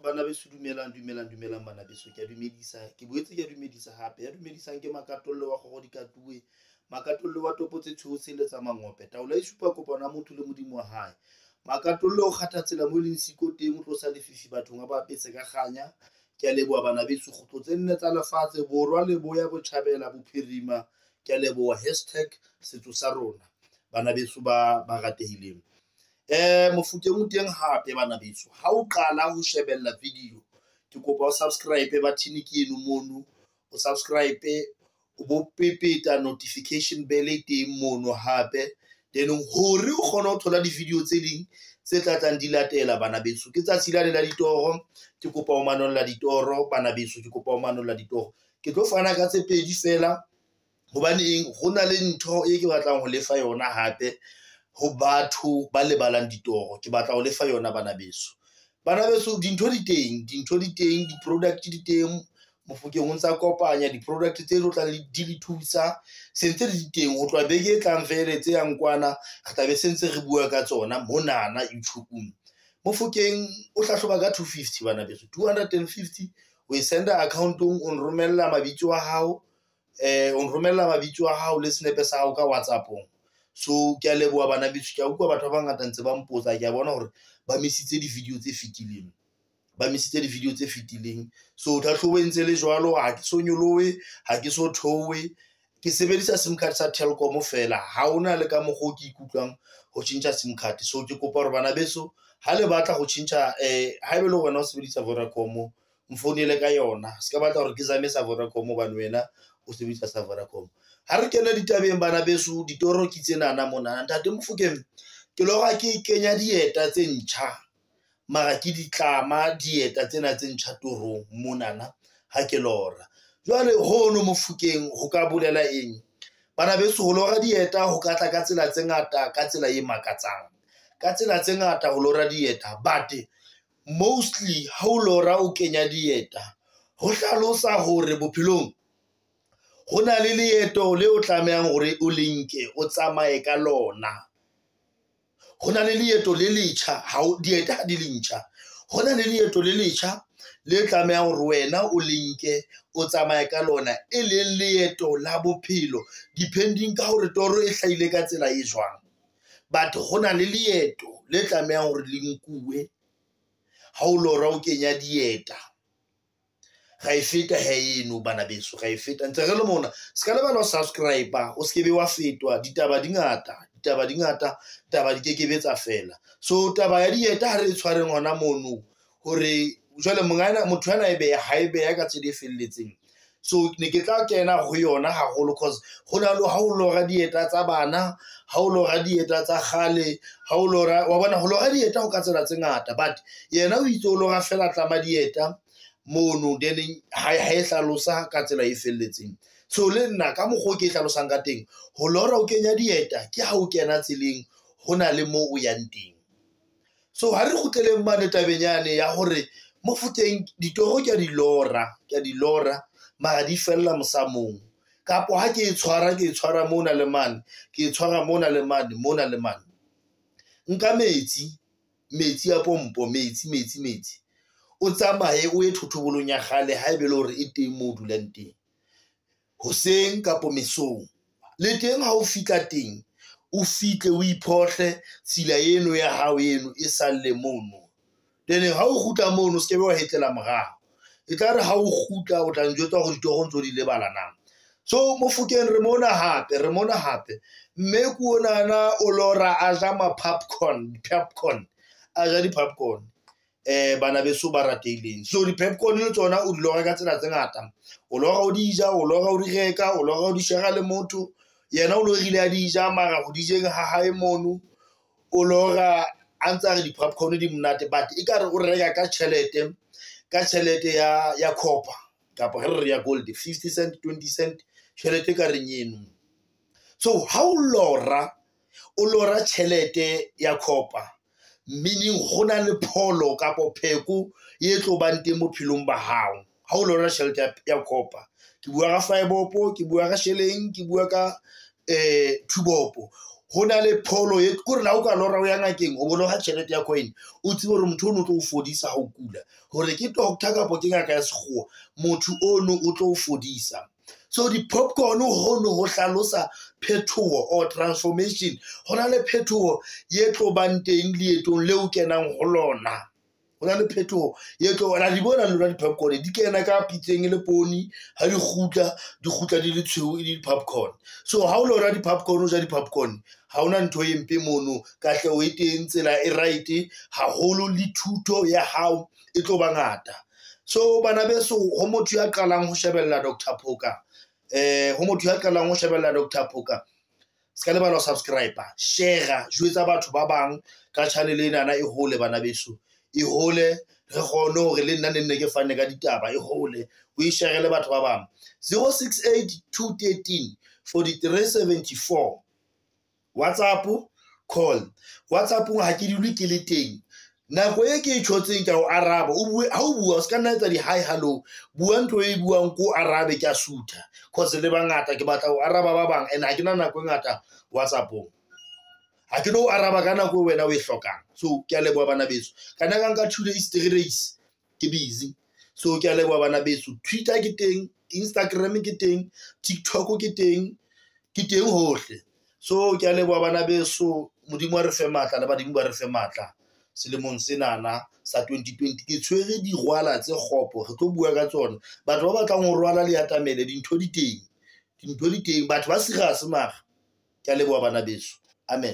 Bana beso, dumelang, dumelang, dumelang bana beso. Ke a dumedisa, ke boetse ke a dumedisa hape. Ya dumedisang ke Makatolle wa kgoro dikatuwe, Makatolle wa topo tse tshweu tsheletsa mangope. Taolo e supa kopano ya motho le Modimo wa hae. Makatolle o kgatha tsela mo e leng siko teng, o tlosa lefifi bathong a ba apese ka kganya. Ke a leboha bana beso, kgutlo tse nne tsa lefatshe, borwa, leboya, botjhabela, bophirima. Ke a leboha hashtag setso sa rona bana beso ba ratehileng. Mofokeng o teng hape bana beso. Ha o qala ho shebella video, ke kopa o subscribe button ke eno mono, o subscribe, o bo pepeta notification bell e teng mono hape. Then hore o kgone ho thola di-video tse ding tse tla tlang di latela bana beso. Ke tsatsi lane la ditoro, ke kopa ho manolla ditoro bana beso, ke kopa ho manolla ditoro. Ke tlo fana ka tse pedi fela hobane eng, ho na le ntho e ke batlang ho lefa yona hape ho batho ba lebalang ditoro. Ke batla ho lefa yona bana beso. Bana beso, dintho di teng, dintho di teng, di-product di teng. Mofokeng o ntsa kopanya di-product tse tlo tlang di le thusa, se ntse di teng ho tloha beke e tlang fele tse yang kwana, re tla be se ntse re bua ka tsona monana YouTube-ung. Mofokeng o hlahloba ka 250 bana beso, 250 o e senda account-ong, o nromella mabitso a hao, o nromella mabitso a hao le senepe sa hao ka WhatsApp-ong. So ke a leboha bana beso, ke a utlwa batho ba bangata ntse ba mpotsa, ke a bona hore ba misitse di-video tse fetileng. Ba misitse di-video tse fetileng. So tlhahlobo e ntse le jwalo, ha ke so nyolohe, ha ke so theohe. Ke sebedisa sim card sa Telkom fela, ha hona le ka mokgwa o ke ikutlwang ho tjhentjha sim card. So ke kopa hore bana beso ha le batla ho tjhentjha, haeba le wena o sebedisa Vodacom, mfounele ka yona. Se ka batla hore ke zame sa Vodacom hobane wena o sebedisa sa Vodacom. Ha re kene ditabeng bana beso, ditoro ke tsenana monana. Ntate Mofokeng, ke lora ke kenya dieta tse ntjha, mara ke ditlama dieta tsena tse ntjha torong monana ha ke lora. Jwale hono Mofokeng ho ka bolela eng? Bana beso, ho lora dieta ho ka tla ka tsela tse ngata, ka tsela e makatsang. Ka tsela tse ngata ho lora dieta, but mostly ha o lora o kenya dieta, ho hlalosa hore bophelong ho na le leeto le o tlamehang hore o le nke, o tsamaye ka lona. Ho na le leeto le letjha, ha o dieta ha di le ntjha. Ho na le leeto le letjha le tlamehang hore wena o le nke, o tsamaye ka lona, e leng leeto la bophelo, depending ka hore toro e hlahile ka tsela e jwang. But ho na le leeto le tlamehang hore le nkuwe ha o lora o kenya dieta. Ra e feta he eno bana beso, ra e feta. Ntse re le mona, se ka lebala ho subscribe, o se ke be wa fetwa. Ditaba di ngata, ditaba di ngata, taba di kekebe tsa fela. So taba ya dieta ha re e tshwareng hona mono, hore jwale mongana motho ana e beha, ha e beha ka tsela e felletseng. So ne ke tla kena ho yona haholo, cause ho na le ha o lora dieta tsa bana, ha o lora dieta tsa kgale, ha o lora, wa bona ho lora dieta ho ka tsela tse ngata, but yena o itse o lora fela tlama dieta mono, then ha e hlalosa ka tsela e felletseng. So le nna ka mokgwa o ke e hlalosang ka teng, ho lora o kenya dieta ke ha o kena tseleng, ho na le moo o yang teng. So ha re kgutleleng mane tabeng yane ya hore Mofokeng ditoro ke a di lora, ke a di lora, mara di fella mosamong. Kapo ha ke e tshwara, ke e tshwara mona le mane, ke e tshwara mona le mane, mona le mane. Nka metsi, metsi a pompo, metsi, metsi, metsi. O tsamaye o ye thothobolong ya kgale haebe le hore e teng moo o dulang teng. Hoseng kapo mesong. Le teng ha o fihla teng, o fihle o iphohle tsela eno ya hao eno e salle mono. Then ha o kgutla mono, o se ke be wa hetlela morao. E tla re ha o kgutla o tla njwetsa hore ditoro ntso di lebala na. So Mofokeng re mona hape, re mona hape. Mme ke onana o lora a ja ma-popcorn, di-popcorn, a ja di-popcorn. Bana beso ba ratehileng. So di-popcorn le tsona o di lora ka tsela tse ngata. O lora o di ja, o lora o di reka, o lora o di shera le motho. Yena o lorile a di ja, mara ho di jeng ha hae mono. O lora a ntse a re di-popcorn di monate, but ekare o reka ka tjhelete, ka tjhelete ya copper, kapa re re ya gold, 50 cent, 20 cent, tjhelete ka reng eno. So ha o lora, o lora tjhelete ya copper, meaning ho na le pholo kapo pheko e tlo bang teng bophelong ba hao. Ha o lora tjhelete ya copper, ke bua ka five-opo, ke bua ka shilling, ke bua ka two-bopo. Ho na le pholo e kore la o ka lora o ya ngakeng o bologa tjhelete ya coin, o tsebe hore motho ono o tlo o fodisa ha o kula, hore ke doctor kapo ke ngaka ya sekgowa, motho ono o tlo o fodisa. So di-popcorn hono ho hlalosa phetoho or transformation. Ho na le phetoho ye tlo bang teng leetong leo kenang ho lona. Ho na le phetoho ye tlo la di bona lona di-popcorn di kena ka pitseng e le poone, ha di kgutla di le tshweu e le di-popcorn. So ha o lora di-popcorn, o ja di-popcorn, ha hona ntho e mpe mono, katleho e teng, tsela e right haholo, le thuto ya hao e tlo ba ngata. So bana beso, ho motho ya qalang ho shebella Dr. Phoka, ho motho ya qalang ho shebella Dr. Phoka, ska lebala ho subscribe, share, jwetsa batho ba bang ka channel enana e hole bana beso, e hole, re kgone hore le nna ne nne ke fane ka ditaba, e hole, o e share le batho ba bang. 068 213 4374 WhatsApp call. WhatsApp ha ke dule ke le teng. Nako e ke e tjhotseng ke a o araba, o bue, ha o bua o ska nna etsa di hi hello, bua ntho e buang ko arabe ke a sutha, cause le bangata ke batla ho araba ba bang, and ha ke na nako e ngata WhatsAppong. Ha ke no araba ka nako e wena o e hlokang. So ke a leboha bana beso. Ka nna ka nka 2 days, 3 days ke busy. So ke a leboha bana beso. Twitter ke teng, Instagram ke teng, TikTok ke teng, ke teng hohle. So ke a leboha bana beso. Modimo a re fe matla le badimo ba re fe matla. Selemong senana sa 2020 ke tshwere dirwala tse kgopo, re tlo bua ka tsona. Batho ba batlang ho rwala le atamele, dintho di teng, dintho di teng, batho ba serious mara. Ke a leboha bana beso. Amen.